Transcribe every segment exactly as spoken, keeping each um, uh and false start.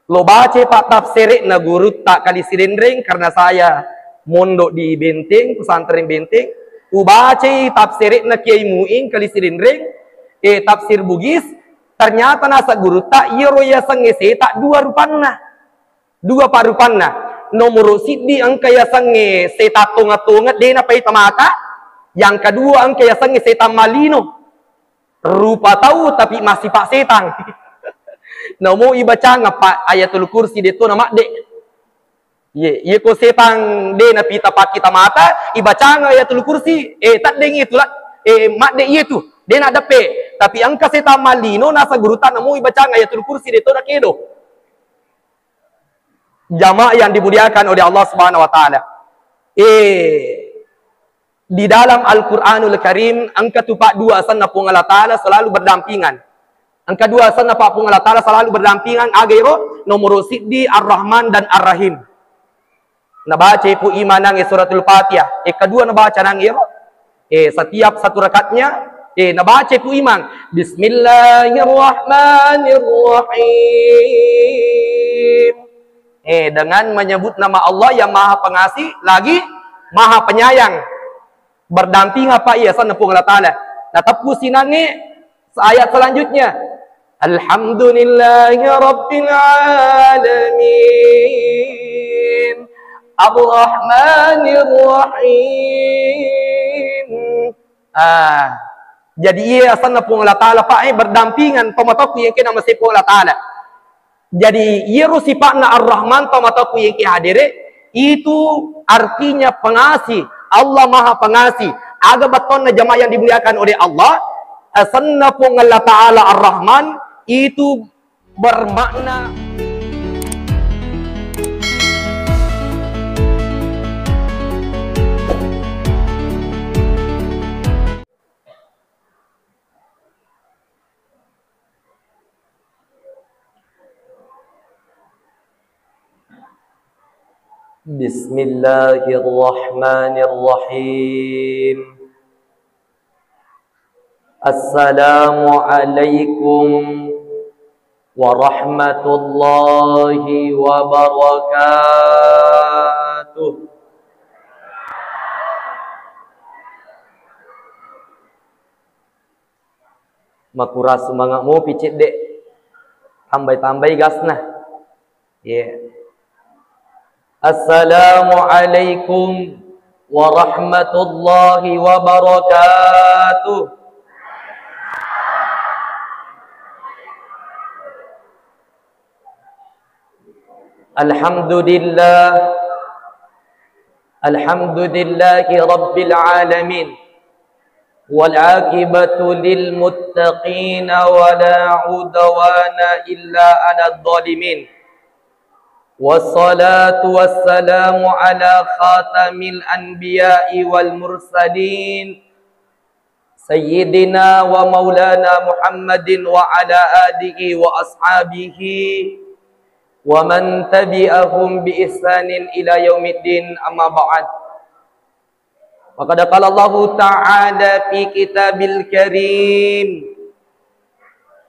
Lo bacai, Pak, tafsire'na gurutta Kali Sidenreng, karena saya mondok di Benteng, pesantren Benteng. Ubacai tafsire'na Kiai Muin Kali Sidenreng, eh, tafsir Bugis, ternyata nasa gurutta, iyaro yasengnge seta dua rupanna. Dua, Pak, rupanna. Nomoro siddi engka yasengnge seta tonga-tonga, de napaita mata. Yang kedua engka yasengnge seta malino. Rupa tau tapi massipa setang. Namo ibacang apa Ayatul Kursi, de to na madde. Ye, ye ko setang de napita pakkita mata, ibacang Ayatul Kursi, eh, taddeng itu la, eh, madde iye tu. De na deppe. Tapi engka setang malino nasa gurutta, namo ibacang Ayatul Kursi, de to na kedo. Jamaah yang dimuliakan oleh Allah Subhanahu wa Ta'ala. Eh, di dalam Al-Quranul Karim, engka tu, Pak, dua asenna Puang Allah Ta'ala selalu berdampingan. Engka dua asenna, Pak, Puang Allah Ta'ala selalu berdampingan. Aga ero? Nomoro siddi Ar-Rahman dan Ar-Rahim. Nabacai Pu Imang nangnge suratul Fatihah. Eh, kedua nabaca nangnge ero. Eh, setiap satu rakaatnya, eh, nabacai Pu Imang, "Bismillahirrahmanirrahim." Eh, dengan menyebut nama Allah yang Maha Pengasih lagi Maha Penyayang. Berdamping apa iya asenna Puang Allah Ta'ala. Nateppu sinangnge ayat selanjutnya. Alhamdulillahi rabbil alamin. Arrahmanir rahim. Ah, jadi iya asenna Puang Allah Ta'ala, Pak, eh, berdampingan tomatoku yang kena masih Puang Allah Ta'ala. Jadi, iyaro sipa'na Ar-Rahman, tomatoku yang ki hadere, itu artinya pengasih. Allah Maha Pengasih. Aga bettonna, jamaah yang dimuliakan oleh Allah, asenna Puang Allah Ta'ala Ar-Rahman itu bermakna Bismillahirrahmanirrahim. Assalamualaikum warahmatullahi wabarakatuh. Makura sumanga' mopi cedde'. Tambai-tambai gasna. Ye. Assalamualaikum warahmatullahi wabarakatuh. Alhamdulillah. Alhamdulillahi rabbil alamin. Wal aqibatu lil muttaqin wa la udwana illa 'alal zalimin. Wassalatu wassalamu ala khatamil anbiya'i wal mursalin, Sayyidina wa maulana Muhammadin wa ala alihi wa ashabihi wa man tabi'ahum bi ihsanin ila yaumiddin, amma ba'd. Wa qad qala Allahu ta'ala fi kitabil karim,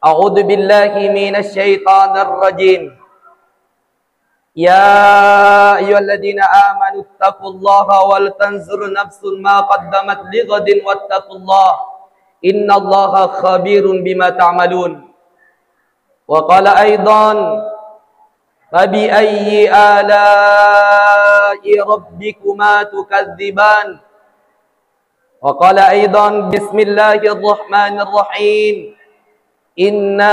a'udzu billahi minasy syaithanir rajim. Ya ayyuhalladzina amanu taqullaha wal tanzur nafsun ma qaddamat lighadin wattaqullaha innallaha khabirun bima ta'malun. Wa qala aidan, fabi ayyi ala'i rabbikuma tukadziban. Wa qala aidan, bismillahirrahmanirrahim. Inna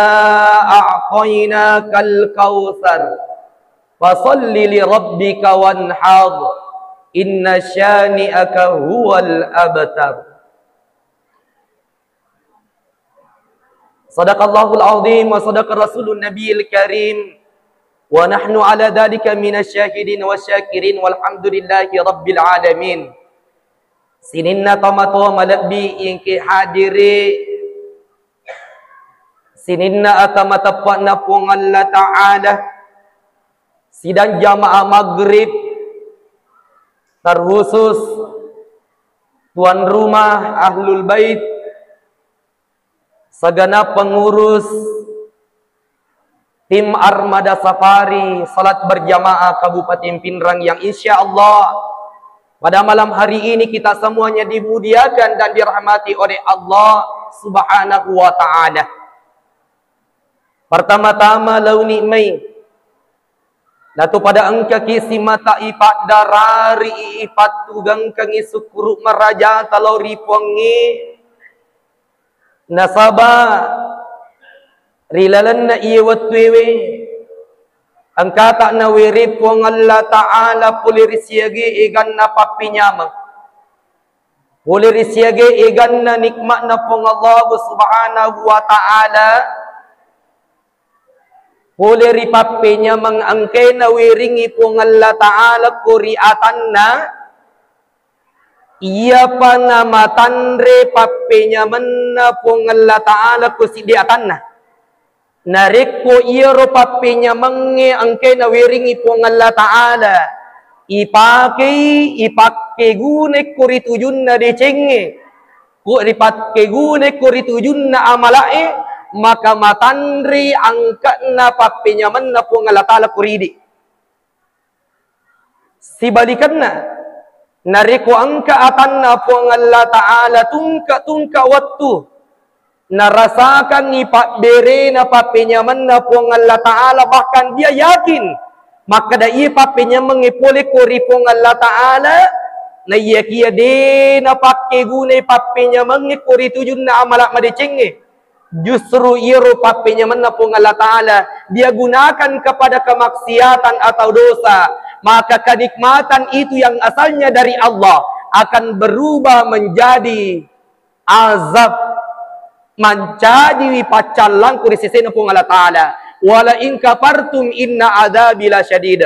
a'tainakal kautsar. Fasalli li rabbika wanhar. Inna syani'aka huwal abtar. Sadaqallahul azim wa sadaqa rasulun nabiyil karim. Wa nahnu ala dzalika minasy syahidin wasy syakirin walhamdulillahi rabbil alamin. Sininna tomatoa malebbi engke hadiri, sininna ata mateppa'na Puang Allah Ta'ala, sidang jamaah maghrib, terkhusus tuan rumah Ahlul Bait, segenap pengurus Tim Armada Safari salat berjamaah Kabupaten Pinrang yang insya Allah pada malam hari ini kita semuanya dimuliakan dan dirahmati oleh Allah Subhanahu wa Ta'ala. Pertama-tama launi mai, natu pada engkaki simata ipaddarari ipattugengkengi sukkuru maraja talo ri Puangnge. Nasaba ri lalenna iye wettuewe engkata nawere Puang Allah Ta'ala pole ri siage eganna pappenyameng, pole ri siage eganna nikma'na Puang Allah Subhanahu wa Ta'ala, pole ri pappenyameng engkae naweringi Puang Allah Ta'ala ko ri atanna, iyapa namatanre pappenyamenna Puang Allah Ta'ala ko siddi atanna. Narekko iyaro pappenyamengnge engkae naweringi Puang Allah Ta'ala, ipakei, ipakkegunai ko ri tujunna decengnge, ko ripakkegunai ko ri tujunna amala'e, maka matanrei angka'na pappenyamenna Puang Allah Ta'ala ko ridi. Sibalikenna, narekko engka atanna Puang Allah Ta'ala tungka-tungka wettu, narasakangngi pabberena pappenyamenna Puang Allah Ta'ala, bahkan dia yakin makkeda iye pappenyamengnge pole ko ri Puang Allah Ta'ala, naiyakiya de napakkegunai pappenyamengnge ko ri tujunna amala madecengnge. Justru iyaro pappenyamenna Puang Allah Ta'ala dia gunakan kepada kemaksiatan atau dosa, maka kenikmatan itu yang asalnya dari Allah akan berubah menjadi azab, mancajiwi paccallang ko ri sesena Puang Allah Ta'ala. "Wala in kafartum inna adzabi lasyadid."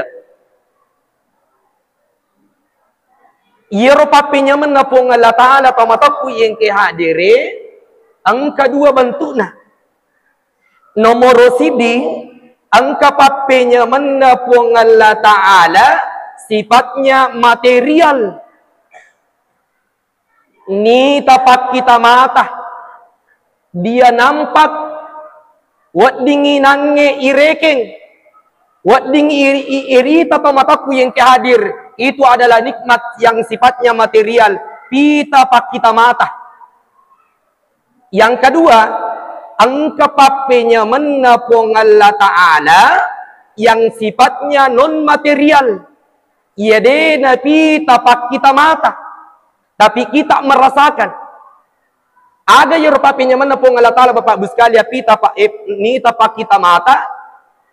Iyaro pappenyamenna Puang Allah Ta'ala to matakku engke hadere, engka dua bentukna. Nomoro siddi, engka pappenyamenna Puang Allah Ta'ala sifatnya material. Nita pakkita mata, dia nampak, weddingngi nangnge irekeng, wedding iri-, i-, irita to matakku engke hadir, itu adalah nikmat yang sifatnya material, pita pakkita mata. Yang kedua, engka pappenyamenna Puang Allah Ta'ala yang sifatnya non material. Iya de napita pakkita mata, tapi kita merasakan. Aga iyaro pappenyamenna Puang Allah Ta'ala, Bapak Ibu sekalian, pita pa-, eh, nita pakkita mata,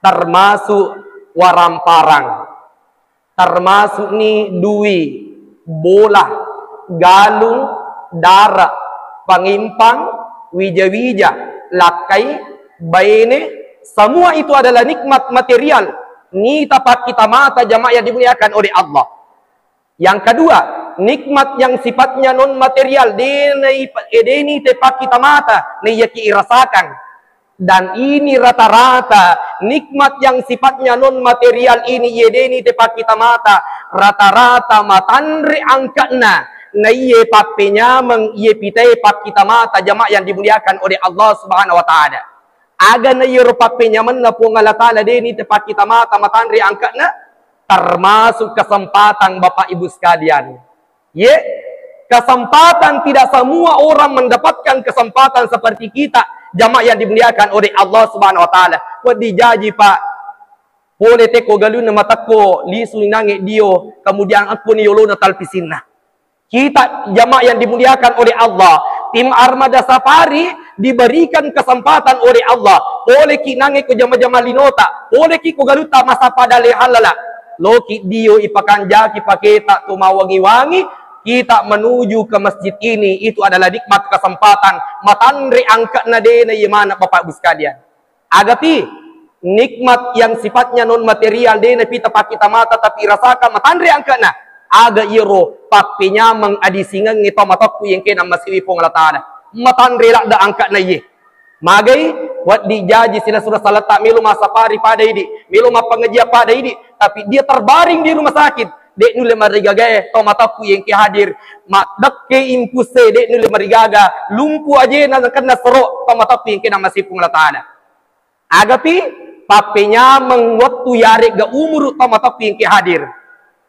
termasuk waramparang, termasuk ni dui, bola, galung, dara, pangimpang, wija-wija, lakkai, baine, semua itu adalah nikmat material. Nita pakkita mata, jamaah yang dimuliakan oleh Allah. Yang kedua, nikmat yang sifatnya non material, de nai-, eh, de nite pakkita mata, naiyaki irasakan. Dan ini rata-rata nikmat yang sifatnya non material ini, iye de nite pakkita mata, rata-rata matanre angka'na, naiye pappenyameng iye pitae pakkita mata, jamaah yang dimuliakan oleh Allah Subhanahu wa Ta'ala. Aga na iyaro pappenyamenna Puang Allah Ta'ala de nite pakkita mata matanre angka'na, termasuk kesempatan Bapak Ibu sekalian. Ye, kesempatan tidak semua orang mendapatkan kesempatan seperti kita, jamaah yang dimuliakan oleh Allah Subhanahu wa Ta'ala. Wedding jaji, Pak, pole tekko galunna matekko, lisu nange dio, kemudian akko ni yolona talpisinna. Kita jamaah yang dimuliakan oleh Allah, tim Armada Safari diberikan kesempatan oleh Allah. Poleki nange ko jama-jama linota, poleki ko galutta masappada le halala. Loki dio ipakanjaki paketa to mawangi-wangi, kita menuju ke masjid ini, itu adalah nikmat kesempatan. Matanre angka'na de na iye maneng Bapak Ibu sekalian. Agapi, nikmat yang sifatnya non material, de napita pakkita mata, tapi rasakan matanre angka'na. Aga iyaro pappenyameng adisingengnge to matakku engkena masiwi Puang Allah Ta'ala. Matanre ladde angka'na iye. Magai, wedding jaji sila sura salata melo massafari pada idi, melo mappangajian pada idi, tapi dia terbaring di rumah sakit. De nulle marigagae to matakku engke hadir. Maddekke impusse de nulle marigaga. Lumpu ajena nakenna sero to matakku engkena masiwi Puang Allah Ta'ala. Agapi, Tappenyameng wettu yaregga umuru tau mateppi engke hadir.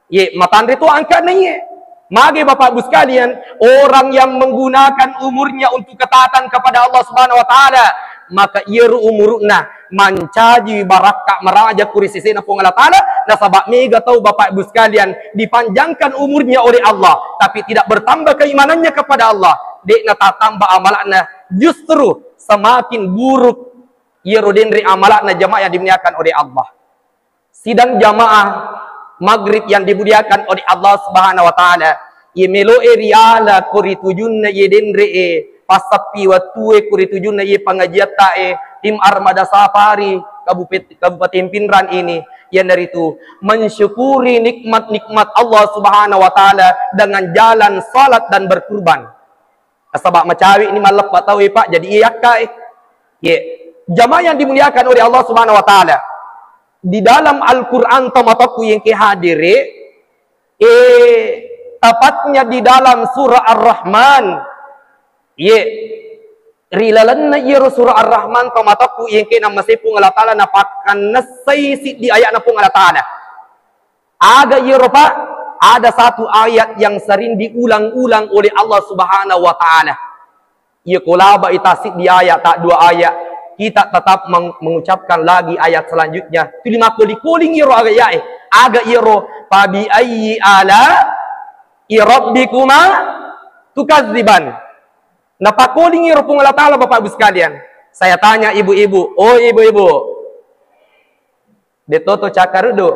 Ye, matanre tu angka'na iye. Mage Bapak Ibu sekalian, orang yang menggunakan umurnya untuk ketaatan kepada Allah Subhanahu wa Ta'ala, maka iyaro umuru'na mancaji barakka maraja kuri sesena Puang Allah Ta'ala. Nasaba mega tau Bapak Ibu sekalian dipanjangkan umurnya oleh Allah, tapi tidak bertambah keimanannya kepada Allah, de'na tatamba amala'na, justru semakin buruk iyaro denre amala'na, jamaah yang dimuliakan oleh Allah. Sidang jamaah maghrib yang dimuliakan oleh Allah Subhanahu wa Ta'ala, iye melo'e riala ko ri tujunna iye denre'e, passappi wettue ko ri tujunna iye pengajiatta'e, tim Armada Safari Kabupet-, Kabupaten Pinrang ini, iyanaritu mensyukuri nikmat-nikmat Allah Subhanahu wa Ta'ala dengan jalan salat dan berkurban. Nasaba macawe'ni malleppa tau e, Pak, jadi iya yakka e. Ye. Jamaah yang dimuliakan oleh Allah Subhanahu wa Ta'ala, di dalam Al-Quran tau matokku yang ke hadire, eh, tepatnya di dalam surah Ar-Rahman. Ye. Ri lalenna iyaro surah Ar-Rahman tau matokku yang ke nama Puang Allah Ta'ala napakkannessai siddi ayatna Puang Allah Ta'ala. Aga iyaro, Pak? Ada satu ayat yang sering diulang-ulang oleh Allah Subhanahu wa Ta'ala. Iya ko laba ita siddi ayat, tak dua ayat, kita tetap meng-, mengucapkan lagi ayat selanjutnya. Tuli makkoli-koling iyaro aga ya, eh. Aga iyaro, "Fabi ayyi ala rabbikuma tukadziban." Napakoling iyaro Puang Allah Ta'ala, Bapak Ibu sekalian. Saya tanya ibu-ibu, oh ibu-ibu, Detoto cakkaruddu.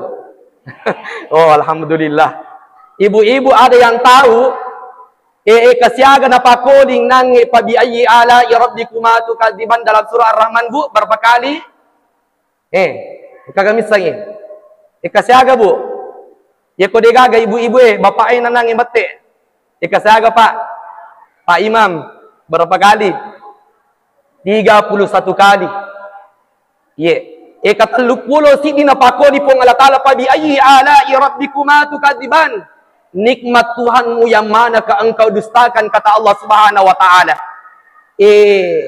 Oh, alhamdulillah. Ibu-ibu ada yang tahu? Eh, eh, kasiaga napakoling nange, "Fabi ayyi ala'i rabbikuma tukadziban" dalam surah Ar-Rahman, Bu, berapa kali? Eh, kaga missangi. Eh, kasiaga, Bu? Ya ko degaga ibu-ibu, eh, bapak, eh, nanange mette. Eh, kasiaga, Pak? Pak Imam, berapa kali? Tiga puluh satu kali. Ye. Eka telluppulo siddi napakoni Puang Allah Ta'ala, "Fabi ayyi ala'i rabbikuma tukadziban?" Nikmat Tuhanmu yang manakah engkau dustakan, kata Allah Subhanahu wa Ta'ala. Eh,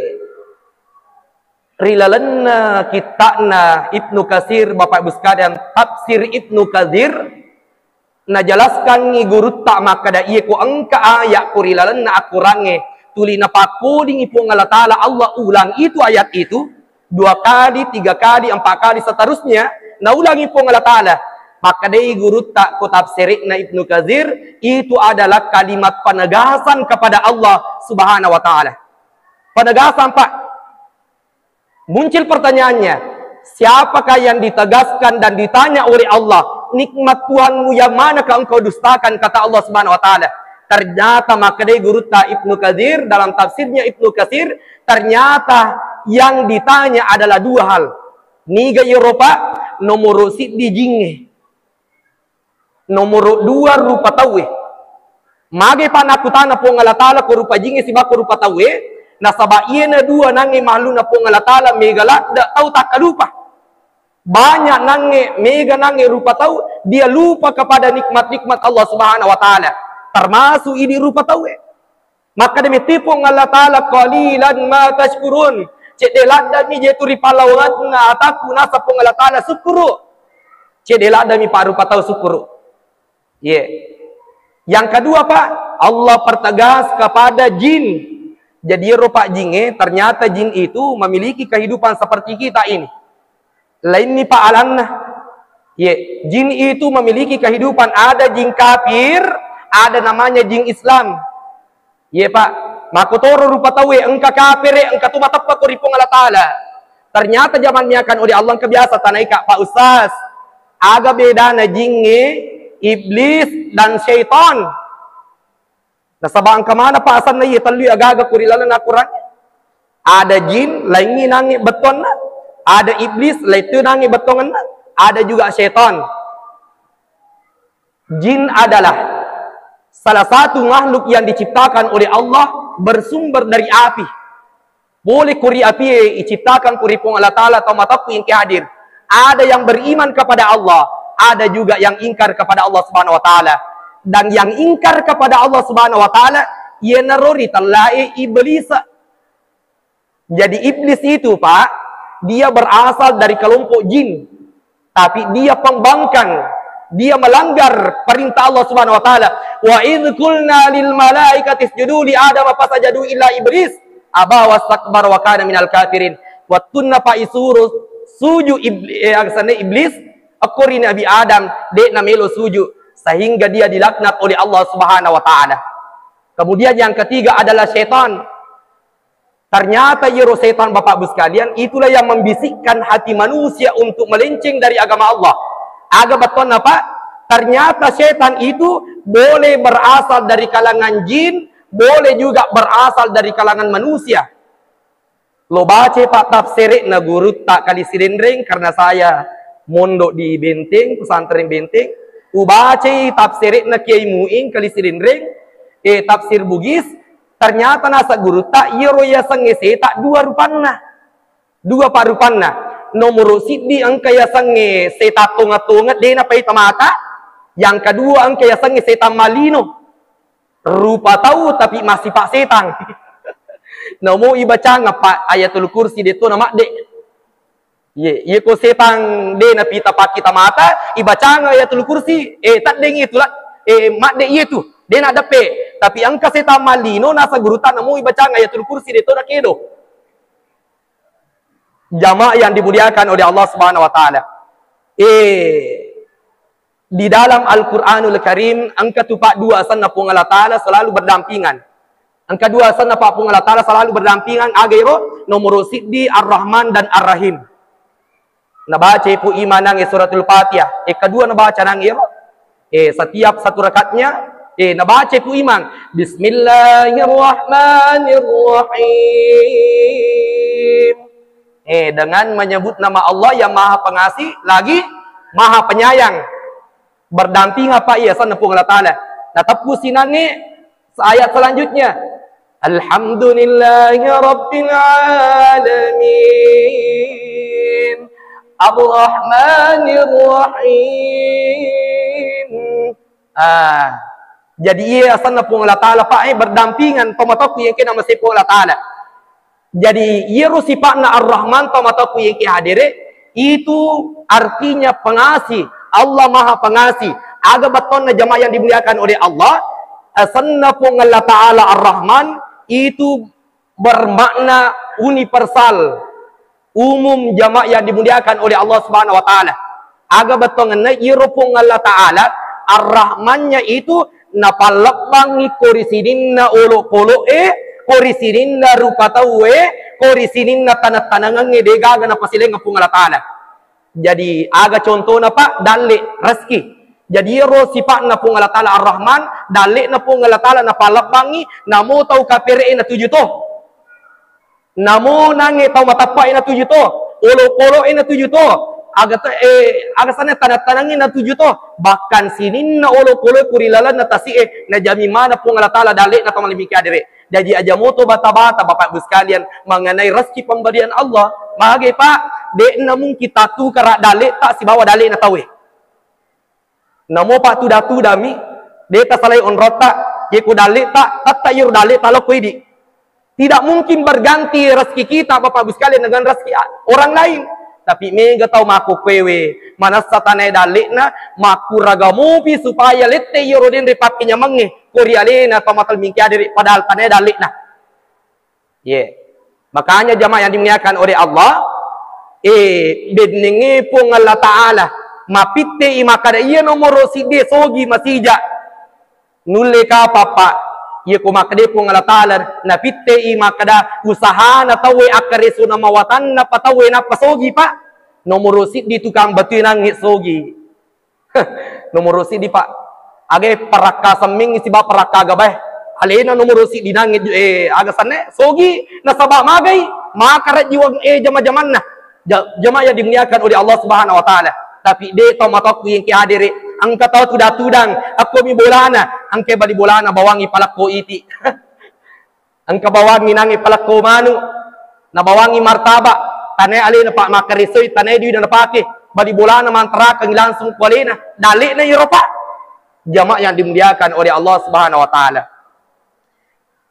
ri lalenna kitta'na Ibnu Katsir, Bapak Ibu sekalian, tafsir Ibnu Katsir, najelaskangngi gurutta makkeda, iye ko engka ayat ko ri lalenna Al-Qurangnge tuli napakkolingi Puang Allah Ta'ala, Allah ulang itu ayat itu dua kali, tiga kali, empat kali, seterusnya, naulangi Puang Allah Ta'ala. Makkedai gurutta ko tafsirna Ibnu Katsir, itu adalah kalimat penegasan kepada Allah Subhanahu wa Ta'ala. Penegasan, Pak. Muncul pertanyaannya, siapakah yang ditegaskan dan ditanya oleh Allah, "Nikmat Tuhanmu yang manakah engkau dustakan?" Kata Allah Subhanahu wa Ta'ala. Ternyata makkedai gurutta Ibnu Katsir dalam tafsirnya Ibnu Katsir, ternyata yang ditanya adalah dua hal. Niga iyaro, Pak? Nomoro siddi jingnge. Nomoro dua rupa tauwe. Mage pa nakkutana Puang Allah Ta'ala ko rupa jingnge sibawa ko rupa tauwe, nasaba iyena dua nangnge mahlukna Puang Allah Ta'ala mega ladde tau takkalupa. Banyak nangnge, mega nangnge rupa tau, dia lupa kepada nikmat-nikmat Allah Subhanahu wa Ta'ala. Termasuk idi rupa tauwe. Makkeda metti Puang Allah Ta'ala, "Qalilan ma tashkurun." Cedde laddami je tu ripallawangenna atakku, naseng Puang Allah Ta'ala, sukkuru. Cedde laddami pa rupa tau sukkuru. Ye. Yang kedua, Pak, Allah pertegas kepada jin. Jadi, ero, Pak, jingnge, ternyata jin itu memiliki kehidupan seperti kita ini. Lainni, Pak, alanna. Ye, jin itu memiliki kehidupan. Ada jin kafir, ada namanya jin Islam. Iye, Pak, makkotoro rupa tauwe, engka kapere, engka tu mateppe ko ri Puang Allah Ta'ala. Ternyata jaman miakan oleh Allah, engka biasa tanaika, Pak Ustaz, aga bedana jingnge, iblis, dan syaitan? Nasaba engka mana, Pak, asanna iye tellui agaga ko ri laleng Al-Quran? Ada jin, laingngi nangnge bettuanna. Ada iblis, laingngi nangnge bettuanna. Ada juga syaitan. Jin adalah salah satu makhluk yang diciptakan oleh Allah, bersumber dari api. Pole ko ri apie iciptakan ko ri Puang Allah Ta'ala, tau mateppu engke hadir. Ada yang beriman kepada Allah, ada juga yang ingkar kepada Allah Subhanahu wa Ta'ala. Dan yang ingkar kepada Allah Subhanahu wa Ta'ala, iyanaro ritellae Iblis. Jadi, iblis itu, Pak, Dia berasal dari kelompok jin, tapi dia pembangkang, dia melanggar perintah Allah Subhanahu wa Ta'ala. "Wa idh qulna lil malaikati isjudu li Adam fasajadu illa iblis aba wastakbara wa kana minal kafirin." Wettunna pa isuruh sujud ib-, eh, asanna iblis, okko ri Nabi Adam, de' namelo sujud, sehingga dia dilaknat oleh Allah Subhanahu wa Ta'ala. Kemudian yang ketiga adalah setan. Ternyata iyaro setan, Bapak Ibu sekalian, itulah yang membisikkan hati manusia untuk melenceng dari agama Allah. Aga bettuanna, Pak? Ternyata setan itu boleh berasal dari kalangan jin, boleh juga berasal dari kalangan manusia. Lo baca, Pak, tafsirna gurutta Kali Sidenreng, karena saya mondok di Benteng, pesantren Benteng. Ubacai tafsirna Kiai Muin Kali Sidenreng, eh, tafsir Bugis, ternyata nasa gurutta, iyaro yasengnge setan dua rupanna. Dua pa rupanna. Nomoro siddi engka yasengnge setan tonga-tonga, de' napaita mata. Yang kedua engka yasengnge setan malino. Rupa tau tapi massipa setan. Namo ibacang apa Ayatul Kursi de' to namadde. Ye, ye ko setan de' napita pakkita mata, ibacang Ayatul Kursi, eh, taddeng itu lah, eh, madde iye tu, de' nadeppe. Tapi engka setan malino nasa gurutta, namo ibacang Ayatul Kursi de' to nakedo. Jamaah yang dimuliakan oleh Allah Subhanahu wa Ta'ala. Eh, di dalam Al-Quranul Karim, engka tu, Pak, dua asenna Puang Allah Ta'ala selalu berdampingan. Engka dua asenna, Pak, Puang Allah Ta'ala selalu berdampingan, aga ero? Nomoro siddi Ar-Rahman dan Ar-Rahim. Nabaca Pu Imang nangnge suratul Fatihah. Eh, kedua nabaca nangnge ero? Eh, setiap satu rakaatnya, eh, nabaca Pu Imang, "Bismillahirrahmanirrahim." Eh, dengan menyebut nama Allah yang Maha Pengasih lagi Maha Penyayang. Berdamping apa iya asenna Puang Allah Ta'ala. Nateppu sinangnge ayat selanjutnya. "Alhamdulillahi rabbil alamin. Arrahmanir rahim." Ah, jadi iya asenna Puang Allah Ta'ala, Pak, eh, berdampingan to matokku yang kena masih Puang Allah Ta'ala. Jadi, iyaro sipa'na Ar-Rahman to matokku yang ki hadere, itu artinya pengasih. Allah Maha Pengasih. Aga bettuanna, jamaah yang dimuliakan oleh Allah, asenna Puang Allah Ta'ala Ar-Rahman itu bermakna universal, umum, jamaah yang dimuliakan oleh Allah Subhanahu wa Ta'ala. Aga bettuanna, iyaro Puang Allah Ta'ala Ar-Rahmannya itu napallebbangngi ko ri sininna olokolo'e, ko ri sininna rupa tauwe, ko ri sininna taneng-tanengengnge, degaga napasilaingeng Puang Allah Ta'ala. Jadi, aga contona, Pak? Dalle, rezeki. Jadi, iyaro sipa'na Puang Allah Ta'ala Ar-Rahman, dalle'na Puang Allah Ta'ala napallebbangngi, namo tau kapere'e natuju to. Namo nangnge tau matappae natuju to, olokolo'e natuju to, aga te-, eh, aga sanna taneng-tanengnge natuju to. Bahkan sininna olokolo'e ku ri lalenna tasi'e, najamin maneng Puang Allah Ta'ala dalle'na to malebbi ki hadere. Jaji, aja moto bata-bata, Bapak Ibu sekalian, mengenai rezeki pemberian Allah. Mage, Pak, de'na mungkin tattukara dalle'ta sibawa dalle'na tauwe. Namo pattuda-tudami, de' tasalai onrotta, ye ko dalle'ta, tetta iyaro dalle'ta lokko idi. Tidak mungkin berganti rezeki kita, Bapak Ibu sekalian, dengan rezeki a-, orang lain. Tapi mega tau makkokkoewe, manessa tanae dalle'na, makkuraga mopi supaya lette iyaro denre pakkenyamengnge ko ri alena tau matalmingki hadere, padahal tanae dalle'na. Ye. Makanya, jamaah yang dimuliakan oleh Allah, eh, bennengnge Puang Allah Ta'ala, mapittei makkada iya nomoro siddi sogi masija. Nulle kapang, Pak, iya ko makkeda Puang Allah Ta'ala, napittei makkada usahana tauwe akkareso namawatanna pa tauwe nappa sogi, Pak. Nomoro siddi tukang batui nangnge sogi. Nomoro siddi, Pak. Aga parakka semmengngi siba parakka gabae. Alena nomoro siddi nangnge, eh, aga sanne, sogi, nasaba magai, makarejji wang, eh, jama-jamanna. Ja-, jamaah yang dimuliakan oleh Allah Subhanahu wa Ta'ala. Tapi de' tau matokku yang ki hadere, engka tau tuda-tudang, akko mi bolana, engka bali bolana bawangi palakko iti. Engka bawangngi nangnge palakko manu, nabawangngi martabak, tanae alena, Pak, makkaresoi, tanae duina napake, bali bolana mantarakengngi langsung ku alena, dalle'na iyaro, Pak. Jamaah yang dimuliakan oleh Allah Subhanahu wa Ta'ala.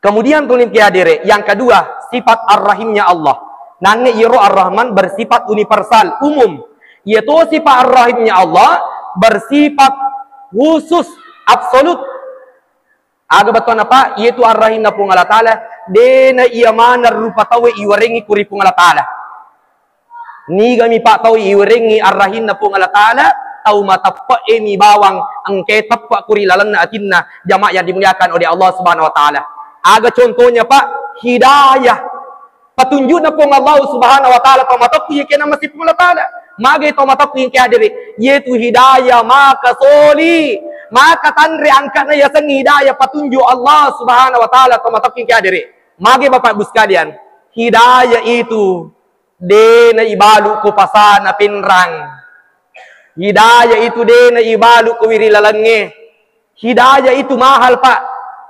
Kemudian, tuli ki hadere, yang kedua, sifat ar-rahimnya Allah. Nangnge iyaro Ar-Rahman bersifat universal, umum. Iyato sifat Ar-Rahimnya Allah bersifat khusus, absolut. Aga bettuanna, Pak? Iyatu Ar-Rahimna Puang Allah Ta'ala, dena iya maneng rupa tauwe iwerengngi ku ri Puang Allah Ta'ala. Nigami, Pak, tau iwerengngi Ar-Rahimna Puang Allah Ta'ala, tau mateppe'e mi bawang engkae teppe' ku ri lalenna atinna, jamaah yang dimuliakan oleh Allah Subhanahu wa Ta'ala. Aga contohnya, Pak? Hidayah. Patunju'na Puang Allah Subhanahu wa Ta'ala, tau matokku yengke namasi Puang Allah Ta'ala. Magai tau matokku yengke hadere? Yetu hidayah maka soli, maka tanre angka'na yaseng hidayah patunjuk Allah Subhanahu wa Ta'ala, tau matokku yengke hadere. Magai Bapak Ibu sekalian, hidayah itu dena ibalu ko pasana Pinrang. Hidayah itu dena ibalu ko wiri lalengnge. Hidayah itu mahal, Pak.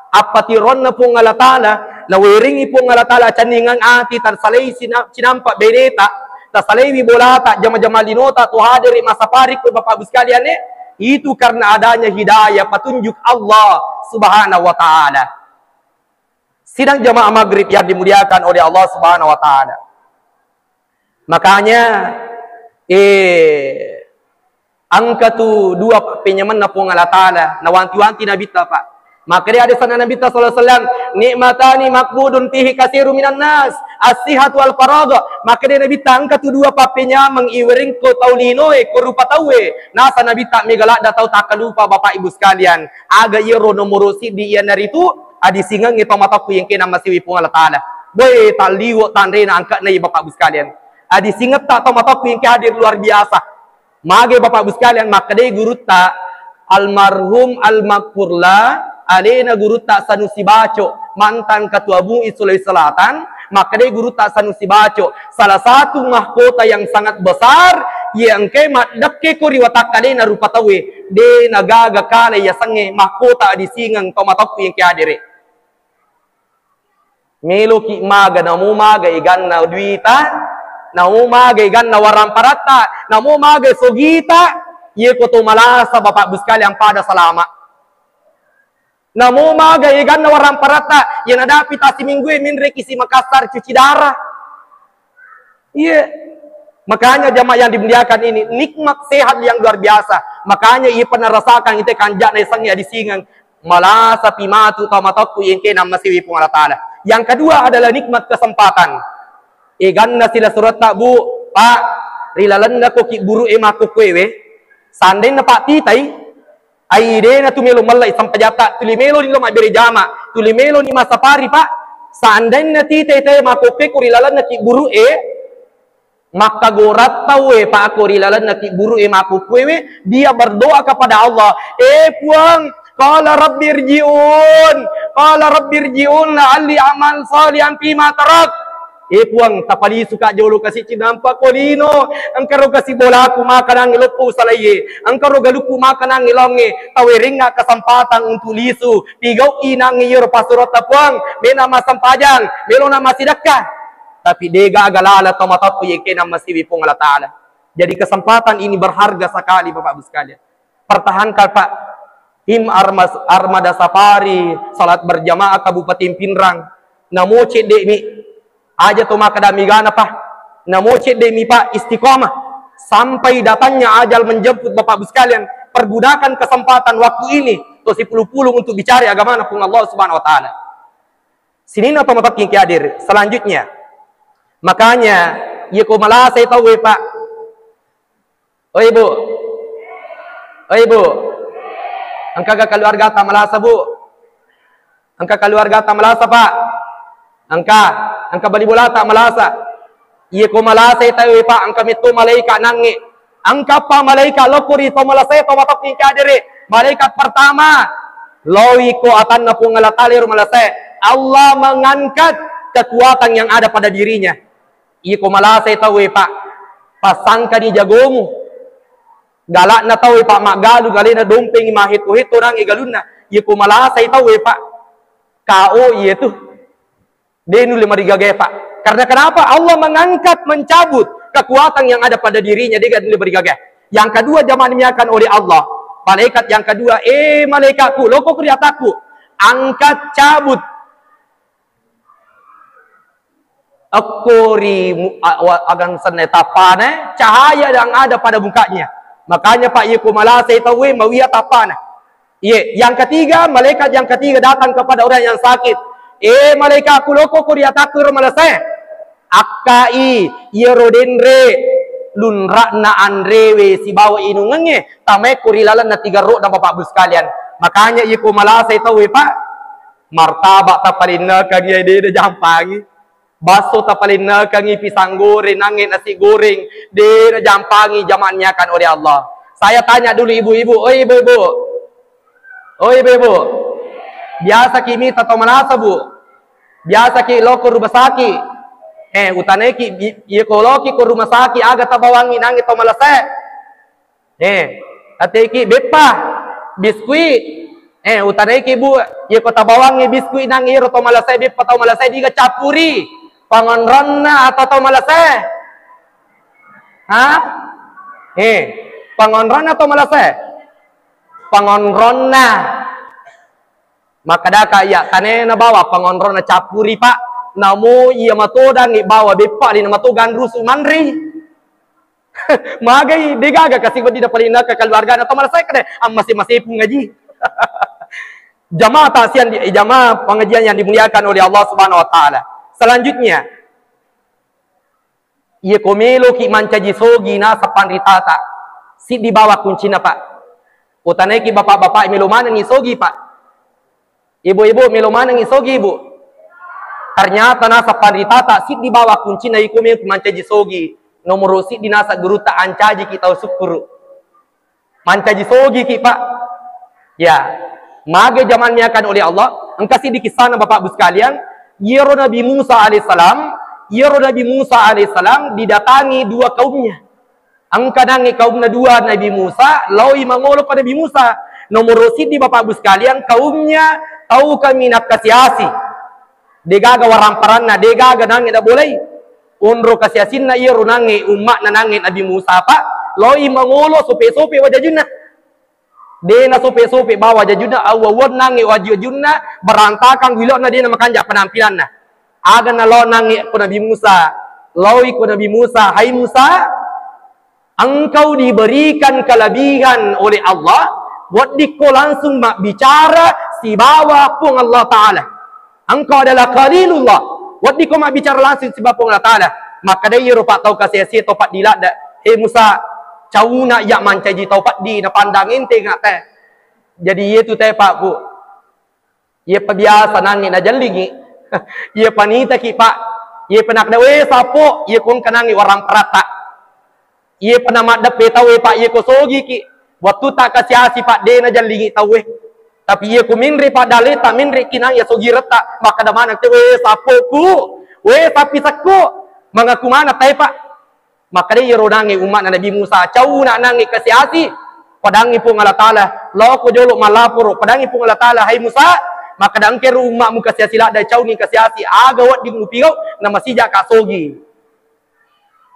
Appatironna Puang Allah Ta'ala, nawerengngi Puang Allah Ta'ala cenningeng ati, tasalai sina-, cinampa beneta, tasalaiwi bolata, jama-jama linota, tu hadere massapari ko Bapak Ibu sekalian, eh, itu karena adanya hidayah, petunjuk Allah Subhanahu wa Ta'ala. Sidang jamaah maghrib yang dimuliakan oleh Allah Subhanahu wa Ta'ala. Makanya, eh, engka tu dua pappenyamenna Puang Allah Ta'ala, nawanti-wanti Nabitta, Pak. Makkeda hadisna Nabitta sallallahu alaihi wasallam, "Nikmatani maghbunun fihi katsirun minan nas, as-sihhatu wal faragh." Makkeda Nabitta, engka tu dua pappenyameng iwerengko tau linoe, ko rupa tauwe. Nasa Nabitta mega ladda tau takkalupa, Bapak Ibu sekalian. Aga iyaro nomoro siddi? Iyanaritu adisingengnge tau matokku yengke namasiwi Puang Allah Ta'ala. Boe, talliwo tanrena angka'na, Bapak Ibu sekalian. Adisingetta tau matokku yengke hadir luar biasa. Mage Bapak Ibu sekalian, makkedai gurutta almarhum almaghfurlah, alena gurutta Sanusi Baco, mantan Ketua MUI Sulawesi Selatan, makkedai gurutta Sanusi Baco, salah satu mahkota yang sangat besar, iya engkae maddekke ko ri watakkalena rupa tauwe, de nagaga kale yasengnge mahkota adisingeng tau matokku yengke hadere. Meloki maga, namo maga eganna duita, namo maga eganna waramparatta, namo maga sogita, iye ko to malasa Bapak Ibu sekalian pada salama. Namo maga eganna waramparatta, iya nadapi tasiminggue menreki si Makassar cuci darah. Iya. Makanya jamaah yang dimuliakan ini, nikmat sehat yang luar biasa. Makanya iya pernah rasakan ite kanjana yasengnge adisingeng. Malasa pi matu tau matokku yengke namasiwi Puang Allah Ta'ala. Yang kedua adalah nikmat kesempatan. Eganna sila suretta, Bu, Pak, ri lalenna ko kibburu'e makkukkuewe, seandainna Pak titai, ai dena tu melo mellai sempajatta, tuli melo ni lo mabbere jama, tuli melo ni massapari, Pak, seandainna titai tae makkukkueku ri lalenna kibburu'e, Makkagoratta we, Pak, ko ri lalenna kibburu'e makkukkuewe, dia berdoa kepada Allah, "Eh, Puang, qala rabbirji'un, qala rabbirji'un la'alli a'malu shalihan fima tarak." Eh, Puang, tapalisuka jolo kasi cinampa ko lino, engkaro kasi bolaku makanangngi loppo usalaiye, engkaro galukku makanangngi laongnge, tawerengnga kesempatan untuk lisu, pigau'i nangnge iyaro passurotta, Puang, mena massempajang, melona massidekka. Tapi degaga lala tau matokku yengkena masiwi Puang Allah Ta'ala. Jadi kesempatan ini berharga sekali, Bapak Ibu sekalian. Pertahankan, Pak. Tim armas-, armada safari, salat berjamaah Kabupaten Pinrang. Namo cedde'mi. Aja to makkeda megana, Pak. Namo cedde'mi, Pak, istiqomah. Sampai datangnya ajal menjemput, Bapak Ibu sekalian. Pergunakan kesempatan waktu ini, to sipulung-pulung untuk bicara agamana Puang Allah Subhanahu wa Ta'ala. Sininna to matokki engka hadir. Selanjutnya, makanya, iya ko malasai tauwe, Pak. Oi, Bu. Oi, Bu. Engkaga keluargata malasa, Bu? Engka keluargata malasa, Pak? Engka, engka bali bolata malasa. Iya ko malasai tauwe, Pak, engka metto malaika nangnge. Engka pa malaika lokko ri to malasae to matokki engka hadere. Malaikat pertama, lowi ko atanna Puang Allah Ta'ala ero malasae. Allah mengangkat kekuatan yang ada pada dirinya. Iya ko malasai tauwe, Pak, pasangkani jagomu. Galakna tauwe, Pak, maggalu, galena dompengi mahetto-hetto nangnge galunna. Iya ko malasai tauwe, Pak, K O iya tu. De nulle marigaga, Pak. Karena kenapa? Allah mengangkat, mencabut kekuatan yang ada pada dirinya, de nulle marigaga. Yang kedua, jamaah dimuliakan oleh Allah. Malaikat yang kedua, "Eh, malaikatku, lokko ri atakku. Angkat, cabut." Okko ri mu-, a-, wa-, agang senna tappana, cahaya yang ada pada mukanya. Makanya, Pak, iya ko malasai tauwe, mawia tappana. Iye, yang ketiga, malaikat yang ketiga datang kepada orang yang sakit. "Eh, malaikatku, lokko ko ri atakku ro malasai." Akkai, iyaro denre lunra'na anrewe sibawa inungengnge, tamai ko ri lalenna tiga ro'na, Bapak Ibu sekalian. Makanya, iya ko malasai tauwe, Pak, martabak tapalinnekangngi, de' najampangi. Basso tapalinnekangngi, pisang goreng, nangnge nasi goreng, de' najampangi, jamaah dimuliakan oleh Allah. Saya tanya dulu ibu-ibu, oi ibu-ibu, oi ibu-ibu, biasa ki mita tau malasa, Bu? Biasa ki lo ko rumah sakit? Eh, utanaiki, bi-, iya ko loki ko rumah sakit, aga tabawangngi nangnge tau malasa? Eh, ateiki beppa, biskuit. Eh, utanaiki, Bu, iya ko tabawangngi biskuit nangnge iyaro tau malasa, beppa tau malasa, diga cappuri pangonronna atau tau malasa? Ha? Eh, pangonronna tau malasa? Pangonronna. Makkadaka iya, tane nabawa pangonronna, cappuri, Pak. Namo iya matodangngi bawa beppa, de' namatogang rusu manrei. Magai, de' gaga kasi wedding napalinnaka keluargana tau malasa kada, ammase-mase pung ngaji. Jamaah taksian di, eh, jamaah pengajian yang dimuliakan oleh Allah Subhanahu wa Ta'ala. Selanjutnya, iya ko meloki mancaji sogi naseng panritata, siddi bawa kuncina, Pak. Utanaiki bapak-bapak melo manengngi sogi, Pak. Ibu-ibu melo manengngi sogi, Bu. Ternyata naseng panritata siddi bawa kuncina iko meloki mancaji sogi. Nomoro siddi naseng gurutta, ancajiki tau sukkuru. Mancaji sogi ki, Pak. Ya. Mage jamaah dimuliakan oleh Allah, engka siddi kissana, Bapak Ibu sekalian. Iyaro Nabi Musa alaihissalam, iyaro Nabi Musa alaihissalam didatangi dua kaumnya. Engka nangnge kaumna dua Nabi Musa, laoi mangolo ko Nabi Musa. Nomoro siddi, Bapak Ibu sekalian, kaumnya tau kaminang kasi-asi. De' gaga waramparanna, de' gaga nangnge nabolai. Onro kasi-asinna iyaro nangnge umma'na nangnge Nabi Musa, Pak, laoi mangolo sope-sope wajajunna. De' nasope-sope bawa wajajunna, awwa-awwanna nangnge waju-wajunna, berantakan wilo'na, de' namakanja penampilanna. Aga nalao nangnge ko Nabi Musa, laoi ko Nabi Musa, "Hai Musa, engkau diberikan kelebihan oleh Allah, weddikko langsung mabbicara sibawa Puang Allah Ta'ala. Engkau adalah Khalilullah, weddikko mabbicara langsung sibawa Puang Allah Ta'ala." Makkeda iyaro pattau kasi-asi tau paddi ladde, "He Musa, cauna iya mancaji tau paddi, napandang enteng te." Jadi iyetu te, Pak, Bu. Iyepa biasa nangnge najellingi. Iyepa nitaki, Pak. Iyepa nakkeda, "We, sappo," iye ko engka nangnge waramparatta. Iyepa namaddeppe tauwe, Pak, iye ko sogiki. Wettu takkasi-asi, Pak, de' najellingi tauwe. Tapi iye ko menre, Pak, daleta, menre ki nang iya sogiretta, makkeda maneng te, "We, sappoku, we, sappisekku." Mangaku maneng tae, Pak. Makkeda iyaro nangnge umma'na Nabi Musa, "Cauna nangnge kasi-asi, padangngi Puang Allah Ta'ala, laoko jolo mallaporo, padangngi Puang Allah Ta'ala, hai Musa, makkeda engkero umma'mu kasi-asi ladde, cauni kasi-asi, aga wedding upigau, namasijakka sogi."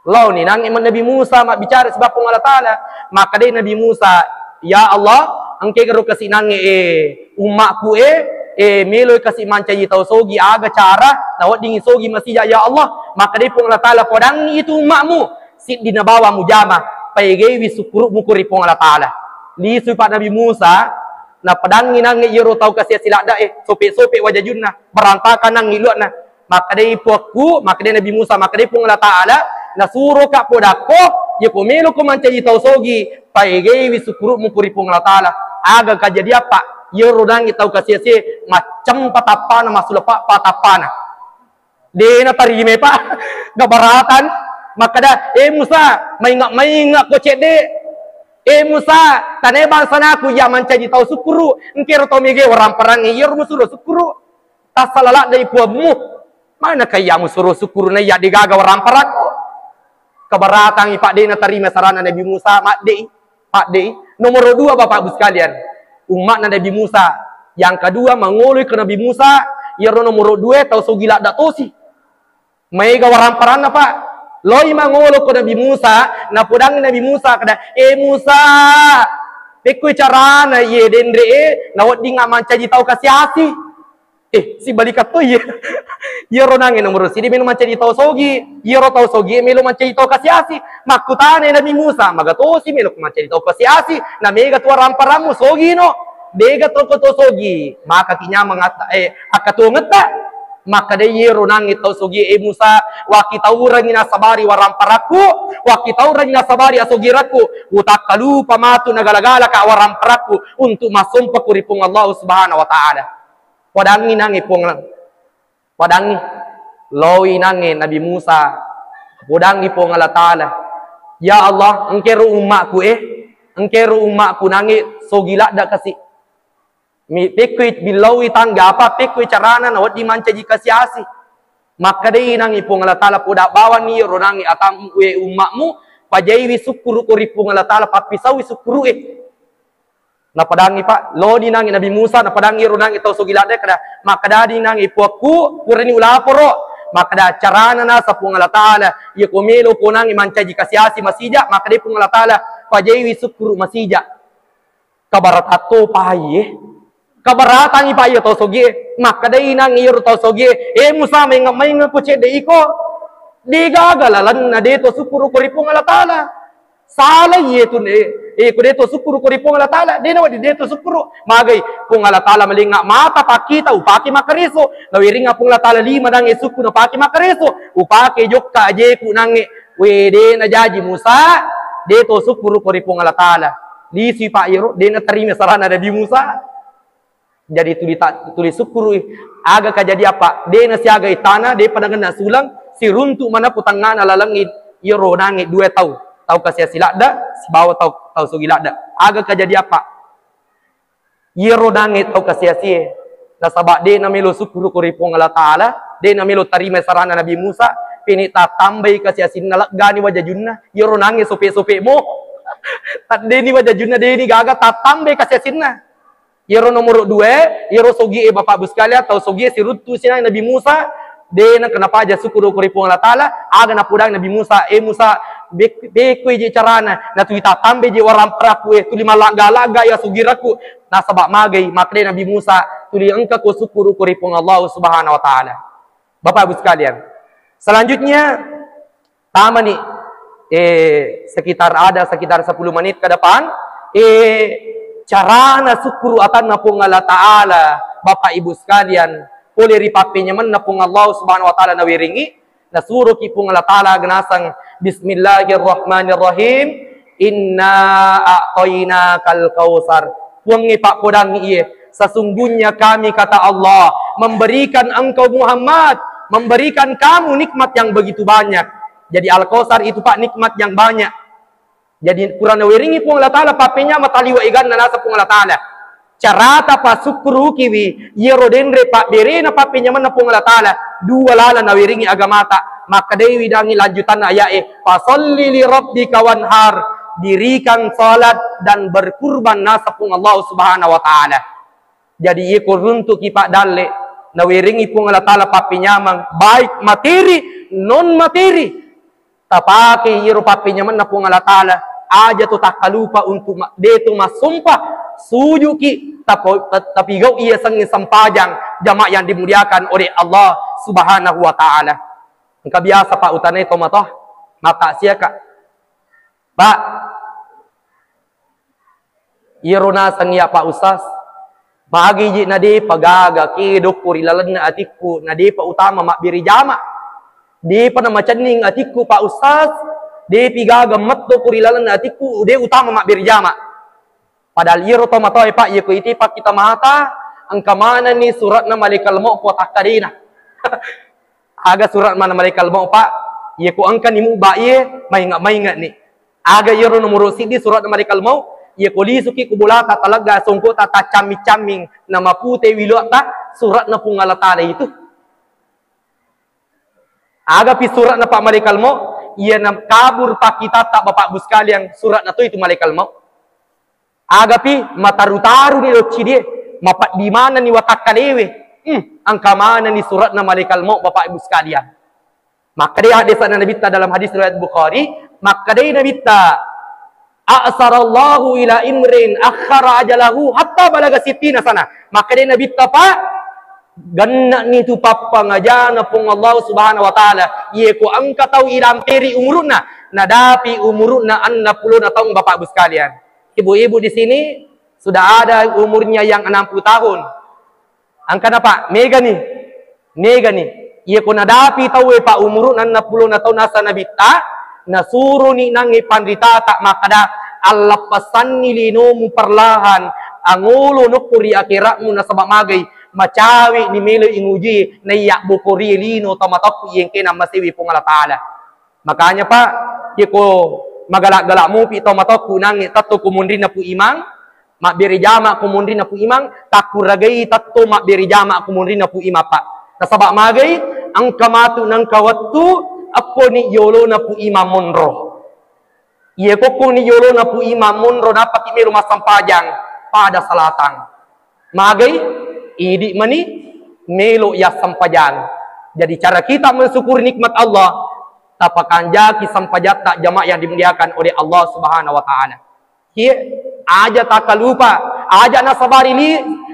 Laoni nangnge Nabi Musa mabbicara sibawa Puang Allah Ta'ala. Makkedai Nabi Musa, "Ya Allah, engkegaro kasi nangnge, eh, umma'ku, eh, eh, meloi kasi mancaji tau sogi, aga cara naweddingi sogi masija, ya Allah?" Makkedai Puang Allah Ta'ala, "Podangngi itu umma'mu, siddi nabawa mujama, paegaiwi sukkuru'mu ko ri Puang Allah Ta'ala." Lisui Pak Nabi Musa, napedangngi nangnge iyaro tau kasi-asi ladde, eh, sope-sope wajajunna, berantakan nangnge luwa'na. Makkedai puakku, makkedai Nabi Musa, makkedai Puang Allah Ta'ala, "Nasuroka podakko, yako meloko mancaji tau sogi, paegaiwi sukkuru'mu ko ri Puang Allah Ta'ala." Aga kajadian, Pak? Iyaro nangnge tau kasi-asi maccempa tappana, massulepa pa tappana. De' natarimai, Pak. Gabaratan. Makkeda, "Eh Musa, mainga-mainga ko cedde. Eh Musa, tane bangsanaku iya mancaji tau sukkuru. Engkero tau mege waramparangnge, iyaro musuro sukkuru. Tassala laddei puammu. Manaka iya musuro sukkuru na iya degaga waramparakko?" Kabaratangngi, Pak, de' natarima sarana Nabi Musa, madde'i. Padde'i. Nomoro dua, Bapak Ibu sekalian, umma'na Nabi Musa. Yang kedua, mangoloi ko Nabi Musa, iyaro nomoro dua tau sogi ladde tosi. Maega waramparanna, Pak. Loi mangolo ko Nabi Musa, napodangngi Nabi Musa, keda, "Eh Musa, pekkoi carana iye denre e naweddinga mancaji tau kasi-asi?" Eh, sibalikang to iye. Iyaro nangnge nomoro siddi melo mancaji tau sogi, iyaro tau sogi melo mancaji tau kasiasi. Makkutanai Nabi Musa, maga tosi melo mancaji tau kasiasi, na mega tu waramparammu sogino. Dega toko to sogi, maka kinyamang atta, eh, akkatuangetta. Makkedai iyaro nangnge tau sogi, eh Musa, wakkitaurangi nasabari waramparakku, wakkitaurangi nasabari asogirakku, utakkalupa matu nagala-galaka waramparakku untuk massompa ko ri Puang Allah Subhanahu wa Ta'ala. Podangngi nangnge Puang, podangngi, loi nangnge Nabi Musa, podangngi Puang Allah Ta'ala, "Ya Allah, engkero ummakku, eh, engkero ummakku nangnge sogi ladda kasi. Mi, pekkoi billaui tangga apa, pekkoi carana nawedding mancaji kasiasi." Makkedai nangnge Puang Allah Ta'ala, "Poda bawanni iyaro nangnge atammu, eh, ummakmu, pajaiwi sukkuru ko ri Puang Allah Ta'ala, pappisaui sukkuru e." Napadangngi, Pak, loni nangnge Nabi Musa, napadangngi ro nangnge tau sogi ladde, kada, makkadani nangnge, "Puakku, purani ulaporo." Makkada, "Carana nasa Puang Allah Ta'ala, iya ko melo ko nangnge mancaji kasiasi masija, makkadai Puang Allah Ta'ala, pajaiwi sukkuru masija." Kabaratang to paie. Kabaratangi paie tau sogie. Makkadai nangnge iyaro tau sogie, "Eh Musa, mainga-mainga ko cedde iko. Degaga lalenna de to sukkuru ko ri Puang Allah Ta'ala." Sala iye tu ne, eh, ko de to sukkuru ko ri Puang Allah Ta'ala, de nawedding de to sukkuru. Magai Puang Allah Ta'ala malinga mata pakkita upake makkareso. Nawiringa Puang Allah Ta'ala lima nangnge sukku napake makkareso. Upake jokka ajeku nangnge, we de najaji Musa, de to sukkuru ko ri Puang Allah Ta'ala. Lisui Pak iyaro, de natarima sarana Nabi Musa. Jadi tuli ta-, tuli sukkurui. Aga kajadian, Pak? De nasiaga itana, de pada ngena sulang, siruntu mana putangana lalengngi iyaro nangnge dua tau. Tau kasiasi ladda, sibawa tau, tau sogi ladda. Aga kajadian, Pak? Iyaro nangnge tau kasiasie. Nasaba de namelo sukkuru ko ri Puang Allah Ta'ala, de namelo tarima sarana Nabi Musa, pene tatambai kasiasinna leggani wajajunna, iyaro nangnge sope-sope mo. Taddeni wajajunna, deni gaga tatambai kasiasinna. Iyaro nomoro dua, iyaro sogie Bapak Ibu sekalian, tau sogie siruntu sinang Nabi Musa, de nengka napaja sukkuru ko ri Puang Allah Ta'ala, aga napodang Nabi Musa, "Eh Musa, bek-, bekoi je carana, natuli tatambe je waramparakku, eh, tuli malagga-lagga ya sogirakku." Nasaba magai, makkeda Nabi Musa, "Tuli engka ko sukkuru ko ri Puang Allah Subhanahu wa Ta'ala." Bapak Ibu sekalian, selanjutnya, tamani, eh, sekitar ada sekitar sepuluh menit ke depan, eh, carana sukkuru atanna Puang Allah Ta'ala, Bapak Ibu sekalian, pole ri pappenyamenna Puang Allah Subhanahu wa Ta'ala nawiringi, nasuroki Puang Allah Ta'ala genasang, "Bismillahirrahmanirrahim, inna a'tainakal kautsar." Puangnge pappodangngi iye, "Sesungguhnya kami," kata Allah, "memberikan engkau Muhammad, memberikan kamu nikmat yang begitu banyak." Jadi Al-Kautsar itu, Pak, nikmat yang banyak. Jadi purana weringi Puang Allah Ta'ala pappenyama taliwa eganna nasa Puang Allah Ta'ala. Carata pasukkurukiwi iyaro denre pabberena pappenyamenna Puang Allah Ta'ala, dua lalang nawiringi agamata. Makkedaiwi dangi lanjutanna aya'e, "Fasalli li rabbika wanhar." Dirikan salat dan berkurban nasa Puang Allah Subhanahu wa Ta'ala. Jadi, iyako runtuki paddalle, nawerengngi Puang Allah Ta'ala pappenyameng, baik materi, non materi. Tapake iyaro pappenyamenna Puang Allah Ta'ala, aja to takkalupa untuk ma-, de to massompa, sujuki, tapo-, ta-, tapigau iya sengnge sempajang, jamaah yang dimuliakan oleh Allah Subhanahu wa Ta'ala. Engka biasa, Pak, utanai tomatoa, maka siaka. Pak, iyaro naseng iya, Pak Ustaz, magi ji nadepa gaga kedokko ri lalenna atikku, nadepa utama mabbere jama. Depa namacenning atikku, Pak Ustaz, depi gaga metto ko ri lalenna atikku, de utama mabbere jama. Padahal iyaro tomatoae, Pak, iyako itepakki tomata, engka manenni suratna malaikal maut ko takkadena. Aga surat mana malaikal maut, Pak? Iyako engkani mubba iye, mainga-mainga ni. Aga iyaro nomoro siddi suratna malaikal maut? Iyako lisuki ku bolata, talegga songkota, tacamming-camming, namapute wiloatta, suratna Puang Allah Ta'ala itu. Agapi suratna, Pak, malaikal maut? Iya na kabur pakkitatta, Bapak Ibu sekalian, suratna to itu malaikal maut. Agapi mataru-taruni loccidi e, mapeddi manenni watakkalewe. Hmm, engka manenni suratna malaikal maut, Bapak Ibu sekalian. Makkedai haddesanna Nabitta dalam hadis riwayat Bukhari, makkedai Nabitta, "A'sarallahu ila imrin akhara ajalahu hatta balaga sittina sana." Makkedai Nabitta, Pak, Genne'ni tu pappangajana Puang Allah Subhanahu wa Ta'ala. Iye ko engka tau ilamperi umuru'na, nadapi umuru'na enneng pulona taung, Bapak Ibu sekalian. Ibu-ibu di sini sudah ada umurnya yang enam puluh tahun. Angkana, Pak, megani. Megani. Iye ko nadapi tauwe, Pak, umuru'na enneng pulona taung, nasa Nabitta, nasuroni nangnge panritata makkada, "Allappasanni linomu perlahan, angolo nokko ri akera'mu, nasaba magai macawe'ni melo inguji, naiya bokori lino tau matakku iye engkena masewi Puang Allah Ta'ala." Makanya, Pak, iye ko magala-gala mupi tau matakku nangnge tetto ko munrinna Pu Imang, mabbere jama ko munrinna Pu Imang, takkuragai tetto mabbere jama ko munrinna Pu Imang, Pak. Nasaba magai, engka matu nengka wettu, epponi yolona Pu Imang monro. Iye kokkoni yolona Pu Imang monro, nappaki melo massempajang pada salatang. Magai, idi mani melo yassempajang. Jadi cara kita mensyukuri nikmat Allah, tapakanjaki sempajatta, jamaah yang dimuliakan oleh Allah Subhanahu wa Ta'ala. Iye, aja takalupa, aja nasabari li,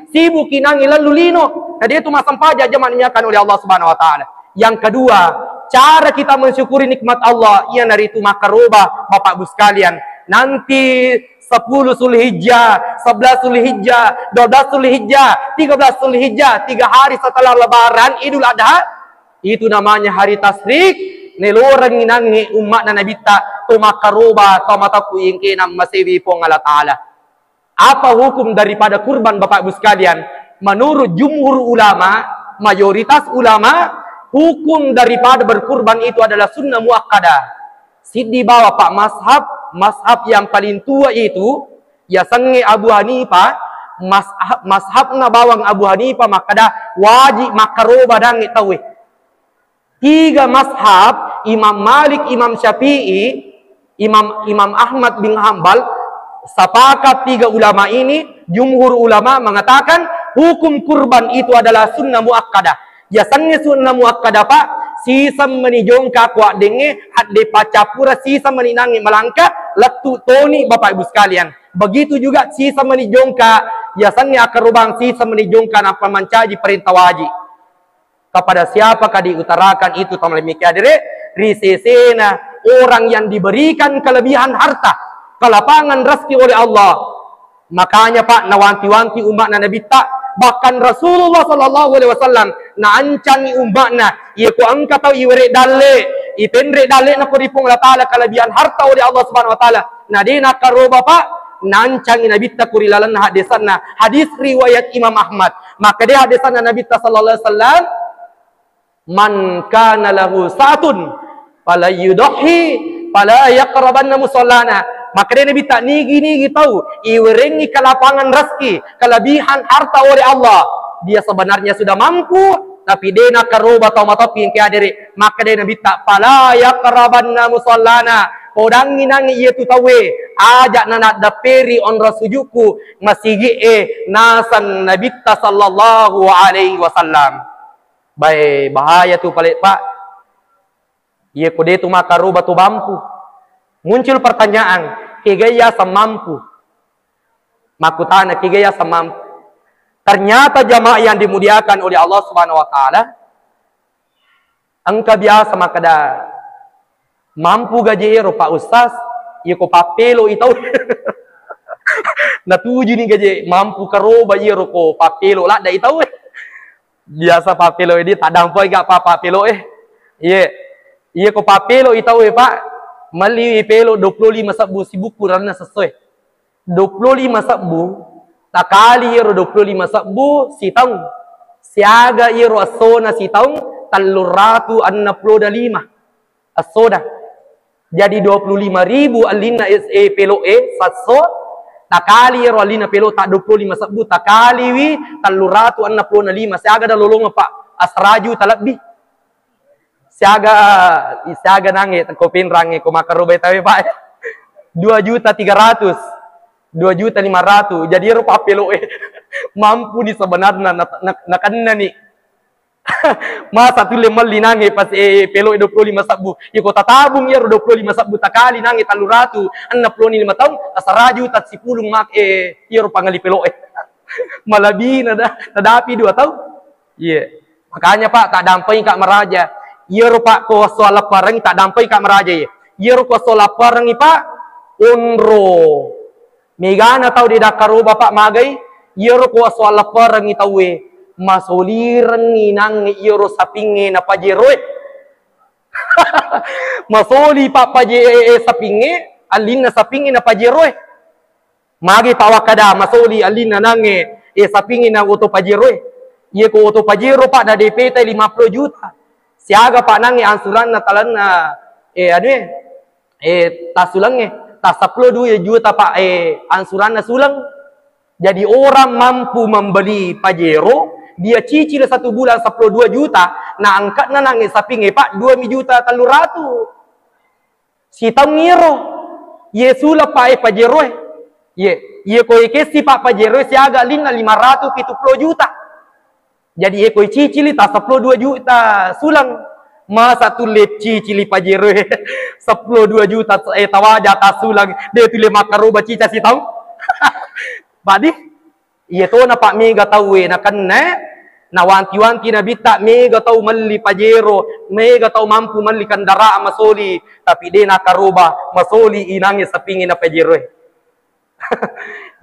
sibuki nangnge lellu lino, na de tu massempajang, jamaah dimuliakan oleh Allah Subhanahu wa Ta'ala. Yang kedua, cara kita mensyukuri nikmat Allah, iyanaritu makkaroba, Bapak Ibu sekalian. Nanti sepuluh Zulhijjah, sebelas Zulhijjah, dua belas Zulhijjah, tiga belas Zulhijjah, tiga hari setelah Lebaran Idul Adha, itu namanya hari tasyrik, nelorengngi nangnge umma'na Nabitta, to makkaroba, to matakku engkena masewi Puang Allah Ta'ala. Apa hukum daripada kurban, Bapak Ibu sekalian? Menurut jumhur ulama, mayoritas ulama, hukum daripada berkurban itu adalah sunnah muakkadah. Siddi bawang, Pak, mazhab, mazhab yang paling tua itu, yasengnge Abu Hanifah, mazhab, mazhabna bawang Abu Hanifah makkada wajib makkaroba nangnge tauwe. Tiga mazhab, Imam Malik, Imam Syafi'i, Imam, Imam Ahmad bin Hambal, sepakat tiga ulama ini, jumhur ulama mengatakan hukum kurban itu adalah sunnah muakkadah. Yasengnge sunnah muakkadah, Pak, siseng mani jongka ko addengnge, hadde paccappura, siseng mani nangnge malangka, lettu toni, Bapak Ibu sekalian. Begitu juga siseng mani jongka, yasengnge akkarobang, siseng mani jongka nappa mancaji perintah wajib. Kepada siapakah diutarakan itu, tau malebbi engkae hadere? Ri sesena orang yang diberikan kelebihan harta, kelapangan rezeki oleh Allah. Makanya, Pak, nawanti-wanti umma'na Nabitta, bahkan Rasulullah sallallahu alaihi wasallam naancangi umma'na, iya ko engka tau iwere dalle, ipenre dalle na ko ri Puang Allah Ta'ala, kelebihan harta oleh Allah Subhanahu wa Ta'ala, na de nakkaroba, Pak, nancangi Nabitta ko ri lalenna haddesanna. Hadis riwayat Imam Ahmad. Makkeda haddesanna Nabitta sallallahu alaihi wasallam, "Man kana lahu sa'atun fala yudhi fala yaqrabanna musallana." Makkeda Nabitta, nigi-nigi tau iwerengngi kelapangan rezeki, kelebihan harta oleh Allah, dia sebenarnya sudah mampu, tapi de nakkaroba, tau matoppi engkae hadere. Makkeda Nabitta, "Fala yaqrabanna musallana." Podangngi nangnge iyatu tauwe, aja nanaddepperi onrong sujukku masigi'e, naseng Nabitta sallallahu alaihi wasallam. Bae, bahaya tu pale, Pak. Iye ko de tu makkaroba tu mampu. Muncul pertanyaan, kega yaseng mampu? Makkutana, kega yaseng mampu? Ternyata jamaah yang dimuliakan oleh Allah Subhanahu wa Ta'ala, engka biasa makkeda, "Mampu gaje ero, Pak Ustaz?" Iya ko pappelo i tau. Natujuni gaje, mampu karoba iyaro ko pappelo ladda i tau. Biasa pappelo e di taddampoi ga pa pappelo e. Iye. Iye ko pappelo i tau e, Pak. Melli pelo dua puluh lima sebbu sibukku ranna sesso e. Dua puluh lima sebbu, takali iyaro dua puluh lima sebbu sitaung. Siaga iyaro essona sitaung, telluratu enneng pulo lima essoda. Jadi dua puluh lima ribu allinna es-, eh, pelo e, sesso, takali iyaro allinna pelo ta dua puluh lima sebbu, takaliwi telluratu enneng pulo lima, siaga da lolongeng, Pak? Asera juta lebbi. Siaga, siaga nangnge, ko pinrangnge, ko makkarobai tauwe, Pak? Dua juta tiga ratus, dua juta lima ratus. Jadi ero pappelo e, mampuni sebenarna, na, na, nakennani. Masa tulle melli nangnge pas, eh, pelo e dua puluh lima sebbu. Iko tatabung iyaro dua puluh lima sebbu takali nangnge telluratu enneng pulo lima taung, asera juta sipulung mak-, eh, iyaro pangelli pelo e. Malebbi nada-, nadapi dua taung. Iya. Makanya, Pak, tak dampengika maraja. Iyaro, Pak, ko esso alapparengngi, tak dampengika maraja, iya. Iyaro ko esso alapparengngi, Pak, onro. Megana tau de dakkaroba, Pak, magai. Iyaro ko esso alapparengngi tauwe, masolirengngi nangnge iyaro sapingnge napajeroe. Masoli, Pak, paje-, eh, eh, sapingnge, allinna sapingnge napajeroe. Magi, Pak, wakkada masoli allinna nangnge, eh, sapingnge na oto pajeroe. Iye ko oto pajero, Pak, na D P-ta lima puluh juta. Siaga, Pak, nangnge angsuranna talenna, eh, anu, eh, eh, tasulengnge, ta seppulo dua juta, Pak, eh, angsuranna suleng. Jadi orang mampu membeli pajero, dia cicil satu bulan seppulo dua juta, na angkatna nangnge sapingnge, Pak, dua juta tellu ratu. Sitaung iro, iye suleng, Pak, e, pajeroe. Iye, iye ko ikessi, Pak, pajeroe siaga allinna lima ratu pitu puluh juta. Jadi, iye ko icicili ta seppulo dua juta suleng. Masa tulle cicili pajeroe seppulo dua juta, eh, tawaja ta suleng. De tulle makkaroba cica sitaung. Badi, Iya tona, Pak, mega tauwe nakenna, nawanti-wanti Nabitta, mega tau melli pajero, mega tau mampu melli kendaraan masoli, tapi de nakaroba masoli inangnge sapingnge napajeroe.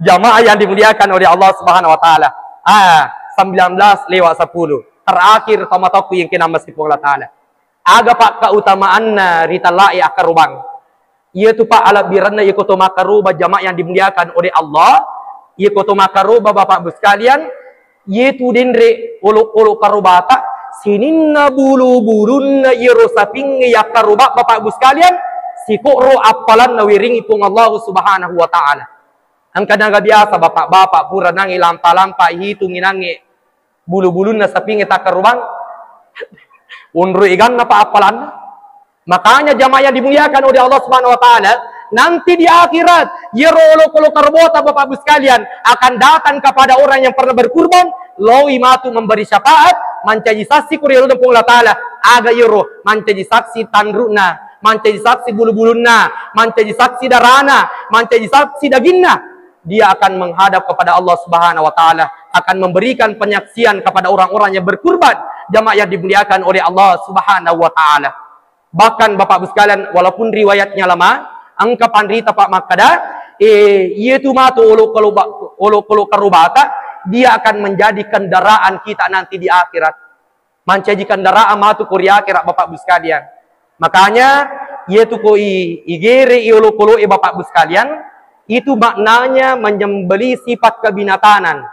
Jamaah yang dimuliakan oleh Allah Subhanahu wa Ta'ala. Ah, sembilan belas lewat sepuluh. Terakhir, tomatoku yang kenang masih Allah Ta'ala. Aga, Pak, keutamaanna ri talae akkarobang? Iyatu, Pak, alebbirenna iko to makkaroba, jamaah yang dimuliakan oleh Allah. Iko to makkaroba, Bapak Ibu sekalian, iyatu denre olok-olok karobata, sininna bulu-bulunna iyaro sapingnge yakkaroba, Bapak Ibu sekalian, sikoro appalanna wiringi Puang Allah Subhanahu wa Ta'ala. Engka naga biasa bapak-bapak pura nangnge lampa-lampa hitung inangnge bulu-bulunna sapingnge takkarobang. Onroi ganna, Pak, appalanna. Makanya, jamaah yang dimuliakan oleh Allah Subhanahu wa Ta'ala, nanti di akhirat, iyaro olokolo karobota, Bapak Ibu sekalian, akan datang kepada orang yang pernah berkurban, loi matu memberi syafaat, mancaji saksi ko ri laleng Puang Allah Ta'ala. Aga iyaro? Mancaji saksi tanrukna, mancaji saksi bulu-bulunna, mancaji saksi darana, mancaji saksi daginna. Dia akan menghadap kepada Allah Subhanahu wa Ta'ala, akan memberikan penyaksian kepada orang-orang yang berkurban, jamaah yang dimuliakan oleh Allah Subhanahu wa Ta'ala. Bahkan, Bapak Ibu sekalian, walaupun riwayatnya lemah, engka panrita, Pak, makkada, eh, iyatu matu olokolo ba-, olokolo karobata, dia akan menjadi kendaraan kita nanti di akhirat. Mancaji kendaraan matu ko ri akhirat, Bapak Ibu sekalian. Makanya, iyatu ko i-, igere i olokoloe, Bapak Ibu sekalian, itu maknanya menyembelih sifat kebinatanan.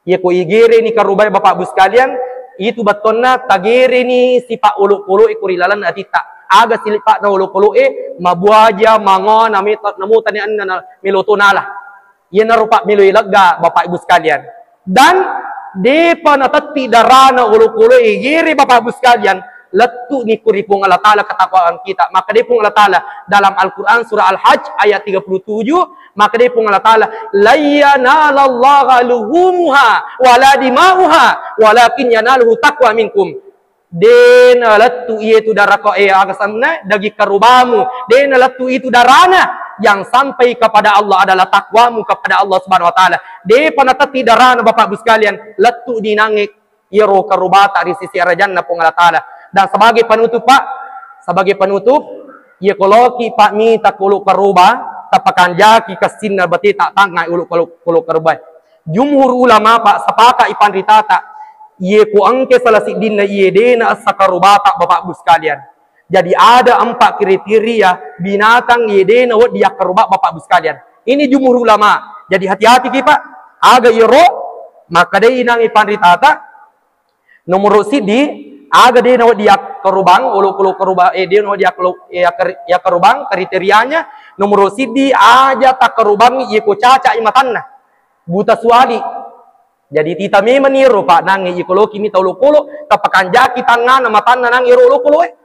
Iya ko igereni karobae, Bapak Ibu sekalian, itu bettuanna tagereni sifat olokoloe ko ri laleng atitta. Aga silipatna olokoloe? Mabuaja, mangoa, nameta-, namutani anna na-, melo to nala. Iyanaro, Pak, melo ilegga, Bapak Ibu sekalian. Dan depa natetti darana olokoloe igere, Bapak Ibu sekalian, lettu'ni ko ri Puang Allah Ta'ala ketakwaan kita. Makkeda Puang Allah Ta'ala dalam Al-Quran surah Al-Hajj ayat tiga puluh tujuh, makkeda Puang Allah Ta'ala, "Lan yanalallaha luhumuha wala dima'uha, walakin yanaluhu taqwa minkum." De nalettu iyatu darako, eh, aga sanna, daging karobamu. De nalettu itu darana. Yang sampai kepada Allah adalah takwamu kepada Allah Subhanahu wa Ta'ala. Depa natetti darana, Bapak Ibu sekalian, lettu'ni nangnge iyaro karobata ri sisi arajanna Puang Allah Ta'ala. Dan sebagai penutup, Pak, sebagai penutup, iya ko loki, Pak, mita ko olok karoba, tapakanjaki kessinna bateta tangnga olok, olok, olok karoba. Jumhur ulama, Pak, sepakat ipanritata, iya ko engke salah siddinna iye de naessa karobata, Bapak Ibu sekalian. Jadi ada empat kriteria binatang iye de nawedding yakkaroba, Bapak Ibu sekalian. Ini jumhur ulama. Jadi hati-hati ki, Pak. Aga iyaro, makkeda inang ipanritata, nomoro siddi, aga de nawedding yakkarobang, olokolo karoba, eh, de nawedding yakkalo-, eh, yakkar-, yakkarobang, kriterianya, nomoro siddi, aja takkarobangngi iye ko caca i matanna. Buta suali. Jadi tita memang iyaro, Pak, nangnge iko loki mita olokolo, tapakanjaki tangngana matanna nangnge iyaro olokoloe.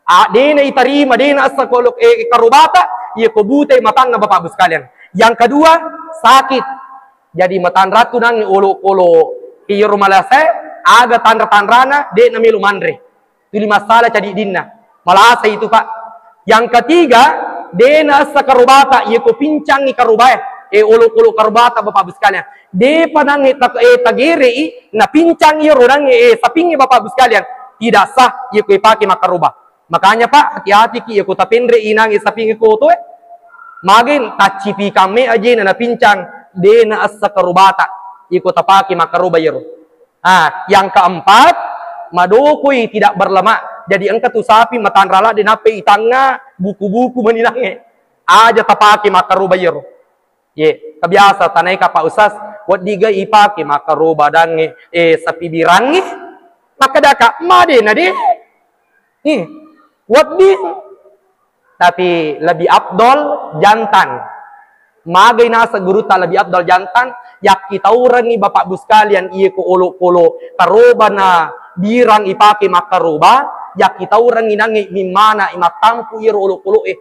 A, de naitarima, de naessa ko olok-, eh, karobata, iya ko butai matanna, Bapak Ibu sekalian. Yang kedua, sakit. Jadi matanratu nangnge olokolo iyaro malasa, aga tanra-tanrana, de namelo manre. Tuli masalah cadiddinna. Malasa itu, Pak. Yang ketiga, de naessa karobata, iya ko pincangngi karobae. eh, olok-olok karobata, Bapak Ibu sekalian. Depa nangnge tak-, eh, tagerei, napincang iyaro nangnge, eh, sapingnge, Bapak Ibu sekalian. Tidak sah iko ipake makkaroba. Makanya, Pak, hati-hati ki iko tapenrei nangnge sapingnge koto, eh. Mage taccipi kamme ajena napincang, de naessa karobata. Iko tapake makkaroba iyaro. Ah, yang keempat, madokoi tidak berlemak. Jadi engka tu sapi matanrala de nappe itangnga buku-buku maninangnge. Aja tapake makkaroba iyaro. Ye, kebiasa tanaika Pak Ustaz, weddiga ipake makkaroba dangnge, eh, sapi birangnge. Makkedaka, madena de. Hmm. Wedding. Tapi lebih afdol jantan. Magai naseng gurutta lebih afdol jantan, yakkitaurengngi Bapak Ibu sekalian, iye ko olok-olok karobana birang ipake makkaroba, yakkitaurengngi nangnge mimmana imattampu iyaro olok-olok e.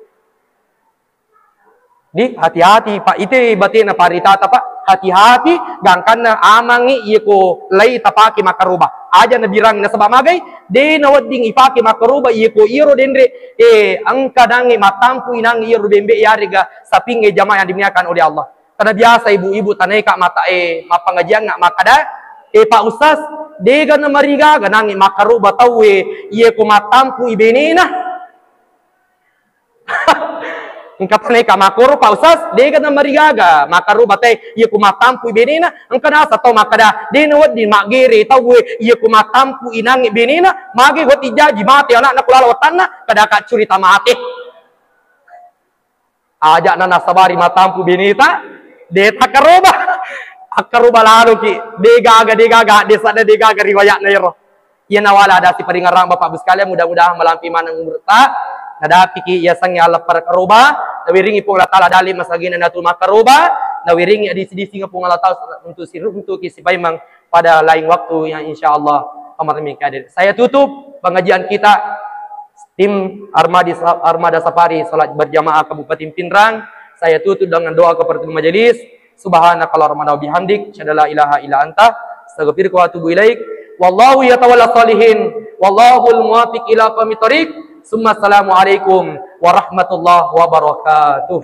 Di, hati-hati, Pak. Ite batena paritata, Pak. Hati-hati, gangkanna amangngi iye ko lai tapake makkaroba. Aja nabirangngi, nasaba magai, de nawedding ipake makkaroba iye ko iyaro denre, eh, engka nangnge mattampu inang iyaro bembe yarega sapingnge, jamaah yang dimuliakan oleh Allah. Karena biasa ibu-ibu tanaika mata, eh, mappangajiangnga makkada, eh, Pak Ustaz, dega namarigaga nangnge makkaroba tauwe iye ko mattampu i benena. Engka tanaika makkoro, Pak Ustaz, dega namarigaga makkaroba tae, iye ku mattampu i benena, engka nasa tau makkada, de nawedding maggere tauwe, iye ku mattampu inangnge benena, mage wati jaji mate anakna ku lalo watanna, kada ka curita mate. Aja'na nasabari mattampu beneta, de takkaroba. Akkaroba laloki, de gaga, de gaga, de sadda, de gaga riwayatna ero. Iya nawala ada siparingerrang Bapak Ibu sekalian, mudah-mudahan malampi maneng umurta, nadapiki yasengnge Allah para karoba, nawiringi Puang Allah Taala dali masagina natu makkaroba, nawiringi adisi-dising Puang Allah Taala untuk siruntuki sipaimeng pada lain waktu yang insya Allah. Saya tutup pengajian kita, tim Armadi, Armada Safari Salat Berjamaah Kabupaten Pinrang. Saya tutup dengan doa kepada majelis. Subhanakallahumma wa bihamdik, asyhadu an la ilaha illa anta, astaghfiruka wa atubu ilaik. Wallahu yatawalla shalihin, wallahul muwaffiq ila aqwamit thariq. Summa assalamualaikum warahmatullahi wabarakatuh.